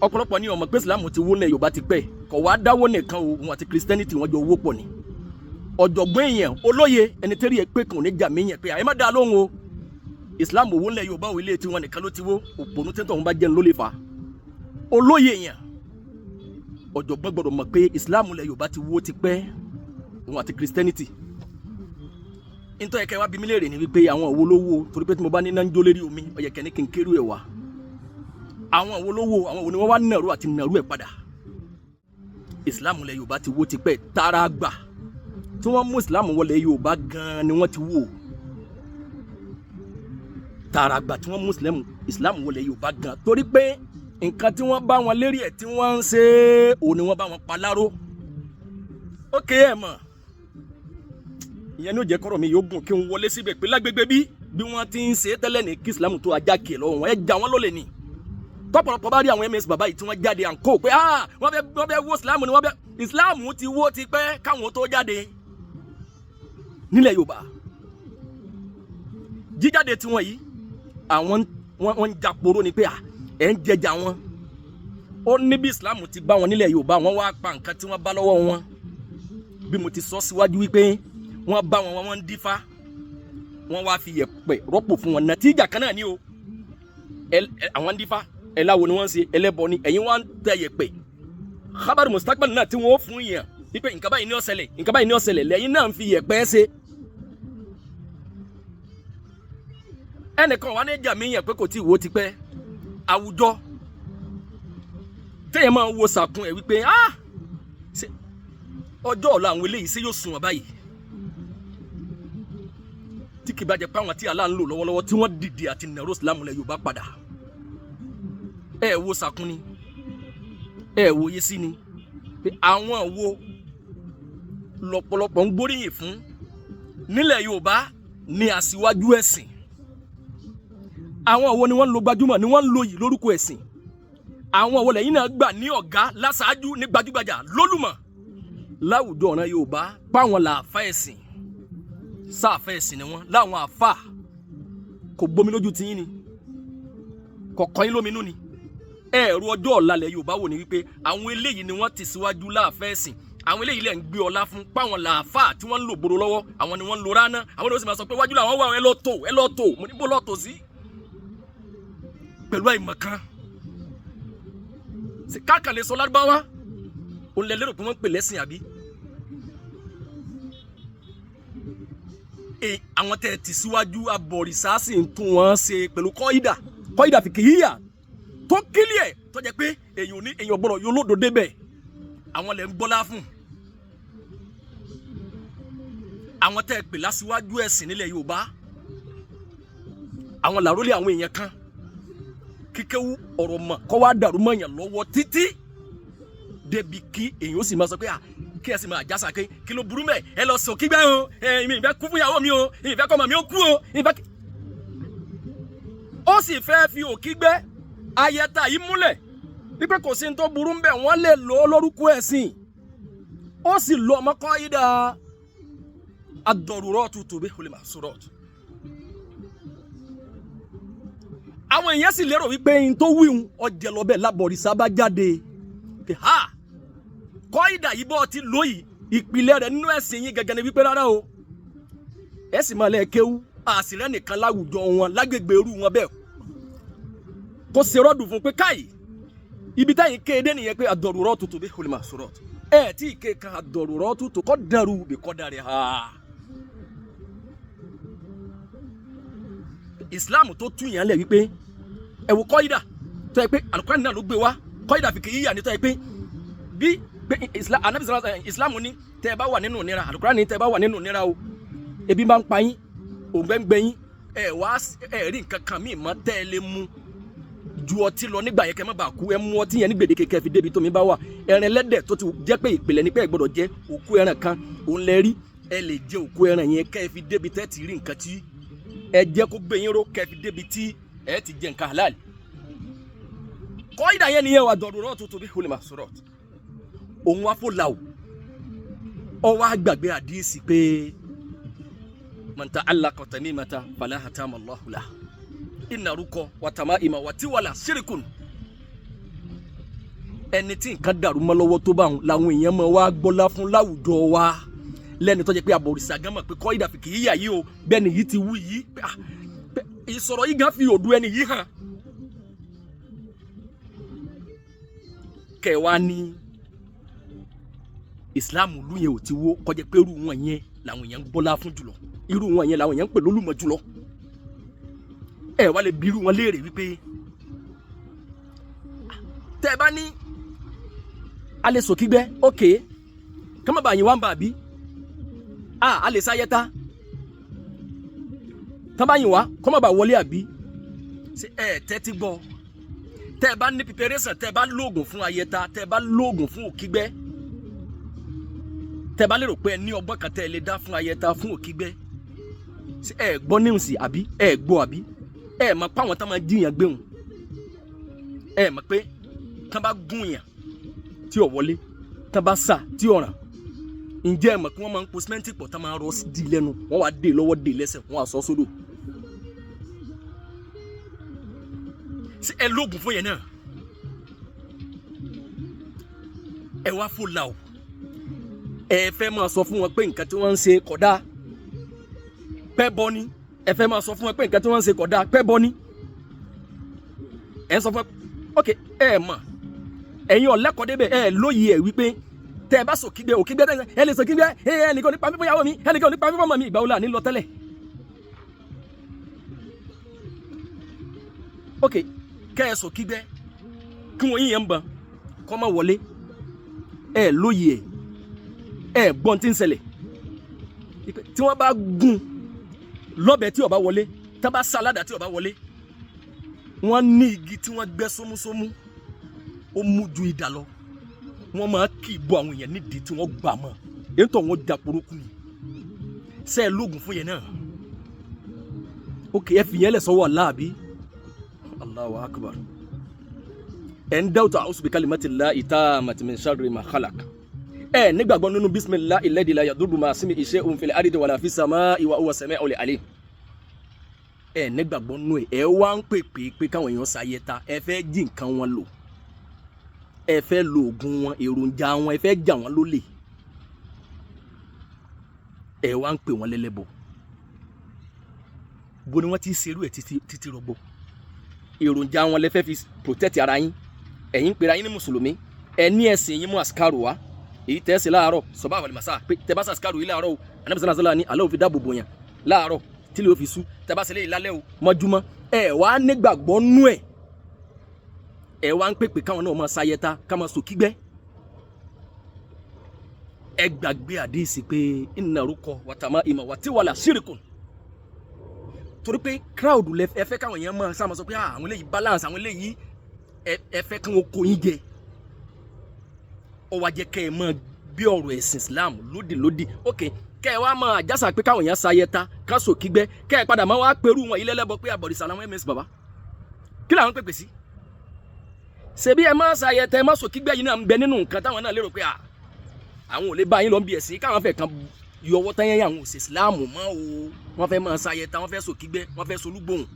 Ọ̀pọ̀lọpọ̀ ní ọmọ pé Islam ti wó lẹ̀ Yorùbá ti pẹ́, kọ̀ wá dáwọ́ nìkan o, wọn àti Christianity wọn jọ wó pọ̀ ni. Ọ̀jọ̀gbọ́n èèyàn, olóye, ẹni tẹ́rí ẹ pé kàn ní jà mí yẹn pé àyè má dá lóhùn o, Islam owó ńlẹ̀ Yorùbá ò, ilé tiwọn nìkan ló ti wó. Òpònú tẹ́tọ̀ wọn bá jẹun ló lè fà á. Olóye èèyàn, ọ̀jọ̀gbọ́n gbọ́dọ̀ mọ̀ pé Islam lẹ̀ Yorùbá ti wó ti pẹ́, òun àti Christianity. Nítorí ẹ̀kẹ́ wá bí mi léèrè ni wípé àwọn òwò lówó, torí pé tí mo bá ní náà ń jó lérí omi, ọ̀yẹ̀kẹ́ ní kí n kérú ẹ̀ wá. Àwọn òwò lówó, àwọn òwò ni wọ́n wá nàró àti nàró ẹ̀ padà. Islam lẹ̀ Yorùbá ti wó ti pẹ́. Tààrà gbà tí wọ́n mú Islam wọlé Yorùbá gan-an ni wọ́n ti wó. Tààrà gbà tí wọ́n mú Islam wọlé Yorùbá gan, torí pé nǹkan tí wọ́n bá wọn lérí ẹ̀ tí wọ́n ń ṣe, òun ni wọ́n bá wọn pa láró. Ó ké ẹ̀ mọ̀, ìyẹn ní ó jẹ́ kọ́rọ̀ mi yóò gùn kí n wọlé síbẹ̀ pé lágbègbè bí wọ́n ti ń ṣe tẹ́lẹ̀ ní kí Islam tó ajá kè lọ́wọ́ wọn, ẹ jà wọ́n lólè ní. Tọ́pọ̀lọpọ̀ bá rí àwọn ms bàbá yìí tí wọ́n jáde à ń kó pé ah, wọ́n fẹ́ wó Islam ni, wọ́n fẹ́ Islam ti wó ti pẹ́ káwọn tó jáde nílẹ̀ Yorùbá. Jíjáde tiwọn yìí, àwọn wọ́n ń jàporó ni pé à ẹ̀ ń jẹjà wọn. Ó ní bí Islam ti bá wọn nílẹ̀ Yorùbá, wọ́n wá pa nǹkan tí wọ́n bá lọ́wọ́ wọn. Bí mo ti sọ síwájú wípé wọ́n bá wọn, wọ́n ń dífá, wọ́n wá fi yẹ̀pẹ̀ rọ́pò fún wọn. Nàtíjà kan náà ni o. Àwọn ń dífá, ẹláwo ni wọ́n ń ṣe, ẹlẹ́bọ ni. Ẹ̀yin wọ́n ń tẹ yẹ̀pẹ̀, khabaru mustakbal náà tí wọ́n fún yàn wípé nǹkan báyìí ní ó ṣẹlẹ̀, nǹkan báyìí ní ó ṣẹlẹ̀, lẹ́yìn náà ń fi yẹ̀pẹ̀ ṣe. Ẹnìkan wà ní ìjà mi yàn pé kò tí ì wo ti pẹ́. Àwùjọ téèyàn máa ń wo sàkún ẹ̀ wípé ah, ọjọ́ ọ̀la àwọn eléyìí ṣé yóò sùn wọn báyìí, tí kì bá jẹ́ pé àwọn tí Allah ń lò lọ́wọ́lọ́wọ́ tí wọ́n dìde àti nàró Islam lẹ̀ Yorùbá padà. Ẹ wo sàkún ni, ẹ wo yé sí ni pé àwọn wo lọ́pọ̀lọpọ̀ ń gbóríyìn fún nílẹ̀ Yorùbá ní aṣíwájú ẹ̀sìn? Àwọn wo ni wọ́n ń lo gbajúmọ̀, ni wọ́n ń lo yìí lórúkọ ẹ̀sìn? Àwọn wo lẹ́yìn náà gbà ní ọ̀gá láṣáájú, ní gbajúgbajà, lólùmọ̀ láwùjọ ọ̀ràn Yorùbá, páwọn làáfà ẹ̀sìn, sáàfà ẹ̀sìn ni wọ́n láwọn àfà? Kò gbomi lójú tiyín ni, kò kọ́ yín lóminú ni? Ẹ̀rù ọjọ́ ọ̀la lẹ̀ Yorùbá wò ní wípé àwọn eléyìí ni wọ́n ti síwájú láàfẹ́ ẹ̀sìn, àwọn eléyìí lẹ̀ ń gbé ọlá fún, páwọn làáfà tí wọ́n ń lò gbòòrò lọ́wọ́, àwọn ni wọ́n ń lo ránà, àwọn ni wọ́n sì máa sọ pé wájú làwọn wà, ẹ lọ tò, ẹ lọ tò. Mo ní bó lọ tò sí pẹ̀lú àìmọ̀kan káàkiri sọ lárúbáwá, òun lẹ lérò pé wọ́n ń pè lẹ́sìn àbí? Àwọn tẹ̀ tì síwájú abọ̀rìṣà sì ń tún wọn ṣe pẹ̀lú kọ́ídà, kọ́ídà fìkìyà tó kílíẹ̀, tó jẹ́ pé èèyàn ní èèyàn gbọ́dọ̀ yóò lódò débẹ̀. Àwọn lẹ̀ ń gbọ́lá fún, àwọn tẹ́ pè lásìwájú ẹ̀sìn nílẹ̀ Yorùbá, àwọn làrólé àwọn èèyàn kan kíkéwú ọ̀rọ̀ mọ̀ kọ́ wá dàrú mọ́ èèyàn lọ́wọ́ títí débi kí èèyàn ó sì máa sọ pé à kí ẹ sì máa jásà pé kí ló burú mẹ́, ẹ lọ sọ kígbẹ́ o, ẹ mi ìfẹ́ kú fún ìyàwó mi o, ìfẹ́ kọ́ ọmọ mi ó kú o, ìfẹ́ kí. Ó sì fẹ́ fi òkígbẹ́ ayẹta yìí múlẹ̀ wípé kò sí ní tó burú mbẹ̀, wọ́n lè lò ó lórúkọ ẹ̀sìn. Ó sì lo ọmọ kọ́ yí dáa ad-daruratu tubihul mahsurat. Àwọn èèyàn sì lérò wípé n tó wíhun ọjẹ lọ bẹ́ẹ̀. Lábọ̀rìṣà bá jáde pé ha, kọ́ ìdà yìí bọ́ ti lóyìí, ìpìlẹ̀ rẹ̀ nínú ẹ̀sìn yín gẹ́gẹ́ ni wípé rárá o, ẹ sì máa lẹ́ kéwú àṣìrẹ́ nìkan láwùjọ wọn lágbègbè irú wọn bẹ́ẹ̀ kó ṣe rọ́ọ̀dù fún pé káyì ibi táyìn kéde nìyẹn pé ad-daruratu tubihul mahsurat. Ẹ tí ì ké kan ad-daruratu tuqaddaru bi qadariha. Islam tó tún yẹn lẹ̀ wípé ẹ wo kọ́ídà tó yẹ pé Al-Qur'an náà ló gbé wá, kọ́ídà fi kìí yà ní tó yẹ pé bí pé Islam anabi Islam ní tẹ́ ẹ bá wà nínú ìnira, Al-Qur'an ní tẹ́ ẹ bá wà nínú ìnira o, ebi máa ń pa yín, òǹgbẹ ń gbẹ yín, ẹ wá ẹ rí nǹkan kan míì mọ́ tẹ́ ẹ lè mu ju ọtí lọ nígbà yẹn kẹ́ má bàa kú, ẹ mú ọtí yẹn ní gbèdéke kẹ́ fi débi tómi bá wà. Ẹran ẹlẹ́dẹ̀ tó ti jẹ́ pé ìpìlẹ̀ ní pé ẹ gbọ́dọ̀ jẹ òkú ẹran kan òun lẹ rí, ẹ lè jẹ òkú ẹran yẹn kẹ́ fi débi tẹ́ ti rí nǹkan tí ẹ jẹ́ kó gbé yín ró, kẹ́ fi débi tí ẹ ti jẹ nǹkan halal. Kọ́ídà yẹn nìyẹn wà daruratu tubihul mahsurat. Òun wá fò làwù, ọ wá gbàgbé àdíyèsí pé man ta'allaqa tamimatan fala hatama Allahu lahu inna ruqa wa tamaima wa tiwala shirkun. Ẹni tí nǹkan dàrú mọ́ lọ́wọ́ tó bá wọn làwọn èèyàn máa wá gbọ́lá fún láwùjọ wa, lẹ́ni tó jẹ́ pé àbọ̀rìṣà gan mọ̀ pé kọ́ ìdàfìkì yíyà yìí o, bẹ́ẹ̀ ni yìí ti wú yìí, ìsọ̀rọ̀ yìí gan fi òdu ẹni yìí hàn. Kẹwàá ní Islam ìlú yẹn ò ti wó, kọjá pé irú wọn yẹn làwọn èèyàn ń gbọ́lá fún jùlọ, irú wọn yẹn làwọn èèyàn ń pè lólùmọ̀ jùlọ. Ẹ wá lè bi irú wọn léèrè wípé tẹ́ ẹ bá ní a lè sòkígbẹ́, ok, kọ́mọ̀ bá yín wá ń bà bí a lè sáyẹ́ta tán bá yín wá kọ́mọ̀ bá wọlé àbí. Ṣé ẹ tẹ́tí gbọ́? Tẹ́ ẹ bá ní preparation, tẹ́ ẹ bá lóògùn fún ayẹta, tẹ́ ẹ bá lóògùn fún òkígbẹ́, tẹ́ ẹ bá lérò pé ẹ ní ọgbọ́n kan tẹ́ ẹ lè dá fún ayẹta, fún òkígbẹ́, ṣé ẹ gbọ́ níwùsì àbí ẹ gbọ́ àbí ẹ mọ̀ pé àwọn tán máa jíyàn gbéhùn, ẹ mọ̀ pé tán bá gún yàn tí ò wọlé, tán bá sà tí ò ràn, ǹjẹ́ ẹ mọ̀ pé wọ́n máa ń po símẹ́ǹtì pọ̀, tán máa rọ di lẹ́nu, wọ́n wá dé lọ́wọ́, dé lẹ́sẹ̀, wọ́n á sọ sódò? Ṣé ẹ lóògùn fún yẹn náà? Ẹ wá fò là o, ẹ fẹ́ máa sọ fún wọn pé nǹkan tí wọ́n ń ṣe kódà pẹ́ bọ́ ni. Ẹ fẹ́ máa sọ fún wọn pé nǹkan tí wọ́n ń ṣe kódà pẹ́ bọ́ ni. Ẹ sọ fún wọn, ok, ẹ mọ̀ ẹ̀yin ọ̀lẹ́kọ̀ọ́ débẹ̀, ẹ lóye ẹ̀ wípé tẹ́ ẹ bá sọ kígbe òkígbe, ẹ lè sọ kígbe, ẹ ẹnìkan nípa fífọ́ ìyàwó mi, ẹnìkan nípa fífọ́ ọmọ mi, ìgbà wo là ní lọ tẹ́lẹ̀? Ok, kẹ́ ẹ sọ kígbe kí wọ́n yíyan ń ban kọ́ máa wọlé, ẹ lóye ẹ gbọ́n tí ń ṣẹlẹ̀. Tí wọ́n bá gún lọ́bẹ̀ tí ó bá wọlé, tí wọ́n bá sáládà tí ó bá wọlé, wọ́n ní igi tí wọ́n gbẹ́ sómúsómú, ó mú ju idà lọ, wọ́n máa kì í bọ àwọn èèyàn nídìí tí wọ́n gbà mọ́ èyí tó wọ́n da porókù ni. Ṣé ẹ lóògùn fún yẹn náà? Ok, ẹ fi yẹn lẹ̀ sọ́wọ́ Allah àbí? Allahu akbar. Ẹ̀ ń dáwọ́tò a'udhu bi kalimatillahi tammati min sharri ma khalaq. Ẹ nígbàgbọ́ nínú bisimilahi alladhi la yadurru ma'a ismihi shay'un fil ardi wala fis sama'i wa huwa sami'ul alim. Ẹ nígbàgbọ́ nínú ẹ, ẹ wá ń pè pé káwọn èèyàn ṣayẹta, ẹ fẹ́ jí nǹkan wọn lò, ẹ fẹ́ lo oògùn wọn, èròjà wọn, ẹ fẹ́ jà wọn lólè, ẹ wá ń pè wọn lẹ́lẹ́bọ. Bo ni wọ́n ti ṣerú ẹ̀ títí rọgbọ? Èròjà wọn lẹ fẹ́ fi protect ara yín. Ẹ̀yin pera yín ní mùsùlùmí, ẹ ní ẹ̀sìn yín mú àsìkárò wá, èyí tẹ́ ẹ ṣe láàárọ̀ sọ̀bá àwọn àlùmọ̀sá pé tẹ́ bá sàsìkárò yìí láàárọ̀ o, Ànábì sallallahu alaihi wasallam ní Allah ó fi dáàbò bò yàn láàárọ̀ tí lè fi sú, tẹ́ bá ṣe léyìí lálẹ́ o mọ́júmọ́. Ẹ wá nígbàgbọ́ nú ẹ̀, ẹ wá ń pèpè káwọn náà máa ṣayẹta, ká máa sọ kígbẹ́. Ẹ gbàgbé àdéhìsí pé inna ruqa wa tama'ima wa tiwala shirkun, torí pé crowd lẹ ẹ fẹ́ káwọn èèyàn máa sáà máa sọ pé àwọn eléyìí balance, àwọn eléyìí ẹ fẹ́ kí wọ́n kó yín jẹ. Ó wá jẹ́ kẹ́ ẹ máa gbé ọ̀rọ̀ ẹ̀sìn Islam lódìlódì. Ok, kẹ́ ẹ wá máa àjàsà pé káwọn èèyàn ṣayẹta, ká sọ kígbẹ́, kẹ́ ẹ padà máa wá pẹ̀rú wọn ilé ẹlẹ́bọ pé àbọ̀rìṣà làwọn ms bàbá, kí làwọn pèpè sí? Ṣebí ẹ máa ṣayẹta, ẹ máa sọ kígbẹ́ yìí náà ń bẹ nínú nǹkan táwọn náà lérò pé àwọn ò lè bá yín lọ bí ẹ̀sìn, káwọn fẹ́ kan yọwọ́ tán yẹn, àwọn ò ṣe Islam mọ́ o, wọ́n fẹ́ máa ṣayẹta, wọ́n fẹ́ sọ kígbẹ́, wọ́n fẹ́ solúgbòhùn.